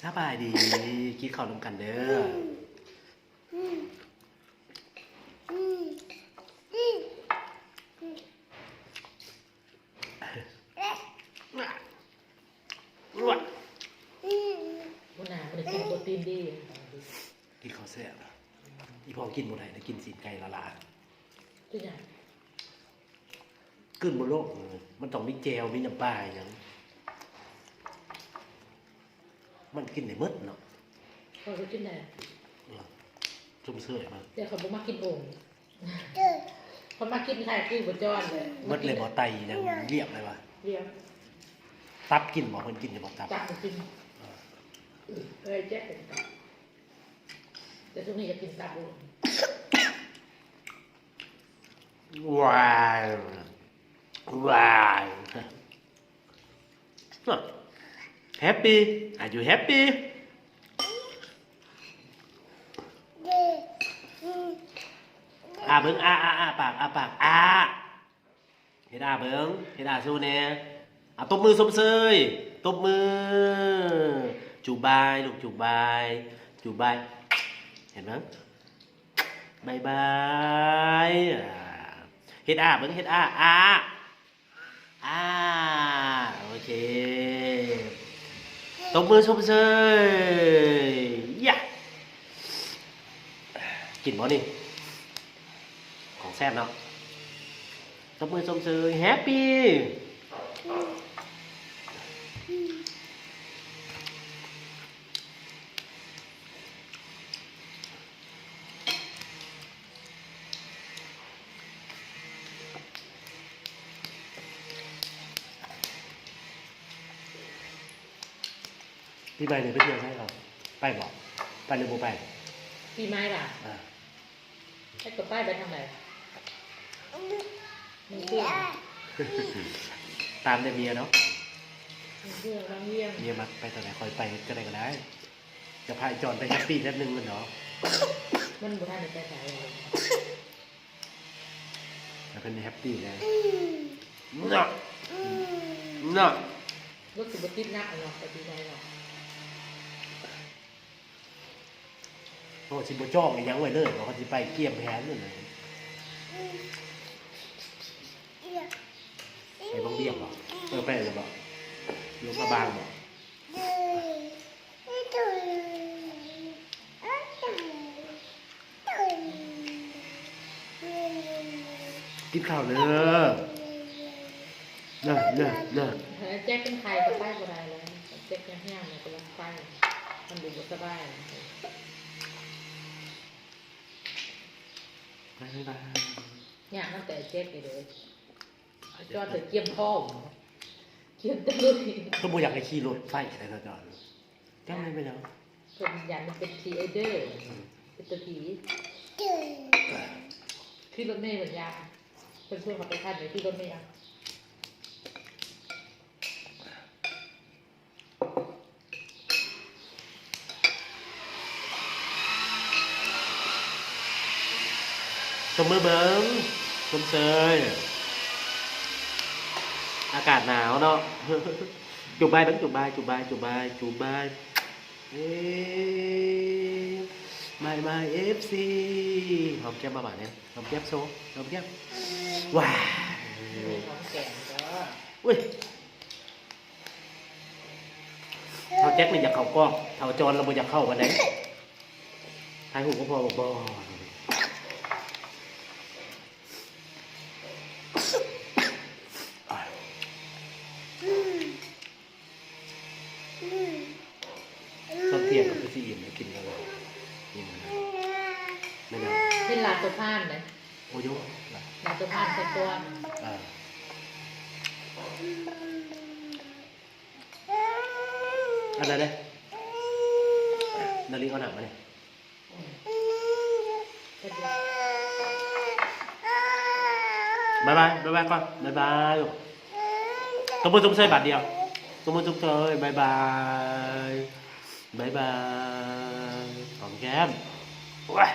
ສະບາຍດີ ກິນເຂົ້ານຳກັນເດີ. ຫົວໜ້າບໍ່ໄດ້ກິນໂປຣຕີນດີ. ກິນເຂົ້າແຊບ. ອີພໍ່ກິນບໍ່ໄດ້ ໄດ້ກິນຊີ້ນໄກ່ລ້າໆ. ເປັນຫຍັງ? ກືນບໍ່ລົງ. ມັນຕ້ອງມີແຈ່ວ ມີນ້ຳປາຫຍັງ. ມັນກິນໄດ້ໝົດເນາະ. ຂ້ອຍກໍກິນໄດ້. ເອີ ຊົມເຊີຍມາ. ແຕ່ຂ້ອຍບໍ່ມັກກິນໂອ່ງ. ຂ້ອຍມັກກິນໄຂ່ຄືບໍ່ຈອນເລີຍ. ໝົດເລີຍບໍ່? ໄຕຍັງລຽບເລີຍວ່າ. ລຽບ. ຕັບກິນບໍ່? ເພິ່ນກິນຢູ່ບໍ່ຕັບ? ຕັບບໍ່ກິນ. ເອີ ເອີຍ ແຈກເປັນຕັບ. ແຕ່ຊ່ວງນີ້ຢາກກິນຕັບຢູ່. ວ້າຍ ວ້າຍ. Happy? Are you happy? ອ້າເບິ່ງ ອ້າ ອ້າ ອ້າປາກ ອ້າປາກ ອ້າ. ເຮັດອ້າເບິ່ງ ເຮັດອ້າໂຊແດ່. ເອົາ ຕົບມືຊົມເຊີຍ ຕົບມື. ຈູບບາຍລູກ ຈູບບາຍ ຈູບບາຍ. ເຫັນເບິ່ງ ບາຍບາຍ. ເຮັດອ້າເບິ່ງ ເຮັດອ້າ ອ້າ ອ້າ. ໂອເຄ ຕົບມືຊົມເຊີຍ. ຢາ ກິນບໍ່ນີ້? ຂອງແຊບເນາະ. ຕົບມືຊົມເຊີຍ Happy. ປີໃໝ່ນີ້ໄປທ່ຽວໃສເນາະ? ໄປບໍ່? ໄປຫຼືບໍ່ໄປ? ປີໃໝ່ລະ? ອ່າ. ແລ້ວກໍໄປ ໄປທາງໃດ? ມັນຄື ຕາມແຕ່ເມຍເນາະ. ມັນຄືບາງວຽງ ເມຍມັກໄປທາງໃດ ຂ້ອຍໄປ ເຮັດຈັ່ງໃດກໍໄດ້. ຈະພາໄອ້ຈອນໄປແຮັບປີ້ແປັບໜຶ່ງແມ່ນເນາະ. ມັນບໍ່ທັນໄດ້ໄປໃສເລີຍ. ໃຫ້ເພິ່ນໄດ້ແຮັບປີ້ແດ່. ເນາະ ເນາະ. ລົດຊິບໍ່ຕິດໜັກເນາະ ໄປປີໃໝ່ເນາະ. ໂອ້ ຊິບໍ່ຈອງອີ່ຫຍັງໄວ້ເລີຍ ເຂົາຊິໄປກຽມແຜນນັ້ນນະ. ໄປບັກວຽງບໍ? ເອີ ໄປແລ້ວບໍ? ລົງກະບາງບໍ? ກິນເຂົ້າເດີ. ເດີ ເດີ ເດີ. ເອີ ແຈັກເປັນໄຂ້ກໍໄປບໍ່ໄດ້ແລ້ວ. ແຈັກຍັງແຮງແລ້ວກໍຍັງໄປ ມັນບໍ່ສະບາຍ. ບາຍບາຍ. ຍາກນຳແຕ່ແຈັກນີ້ເດີ. ຈອດເຖິງກຽມພ້ອມ ກຽມຕະລຸຍ. ຄືບໍ່ຢາກໃຫ້ຂີ່ລົດໄຟແທ້ ຈອດ. ຈັ່ງໃດໄປແລ້ວ ເພິ່ນຢ້ານມັນເປັນຜີໄອເດີ ອືມ ເປັນຕົວຜີ. ຂີ່ລົດເມ ເພິ່ນຢ້ານ ເພິ່ນຊວນເຂົາໄປຄັນໄປຂີ່ລົດເມ. ຕົບມືເບິ່ງ ຊົມເຊີຍ. ອາກາດໜາວເນາະ. ຈູບບາຍເບິ່ງ ຈູບບາຍ ຈູບບາຍ ຈູບບາຍ ຈູບບາຍ. ເອີ ບາຍບາຍ ເອັຟຊີ. ຫອມແກ້ມມາບາດນີ້ ຫອມແກ້ມໂຊ ຫອມແກ້ມ. ວ້າຍ ຫອມແກ້ມກໍ ອຸ້ຍ. ທ້າວແຈັກນີ້ຢາກເຂົ້າກ້ອງ ທ້າວຈອນລະບໍ່ຢາກເຂົ້າປານໃດ. ຖ່າຍຮູບກັບພໍ່ບໍ? ບໍ່. ຕອນທ່ຽງກໍຄືຊິອີ່ມ ໄດ້ກິນແລ້ວນະ. ອີ່ມແລ້ວນະ. ແມ່ນຫຍັງ? ເປັນລາໂຕພານເດ້. ໂອ້ໂຍ ລາໂຕພານໃສ່ກ້ອນ. ອ່າ. ອັນນັ້ນເດ້ ນາລິກເອົາໜັງມານີ້. ບາຍບາຍ ບາຍບາຍກ່ອນ ບາຍບາຍ. ຕົບມືຊົມເຊີຍບາດດຽວ ຕົບມືຊົມເຊີຍ ບາຍບາຍ ບາຍບາຍ. ຫອມແກ້ມ. ໂອ້ຍ.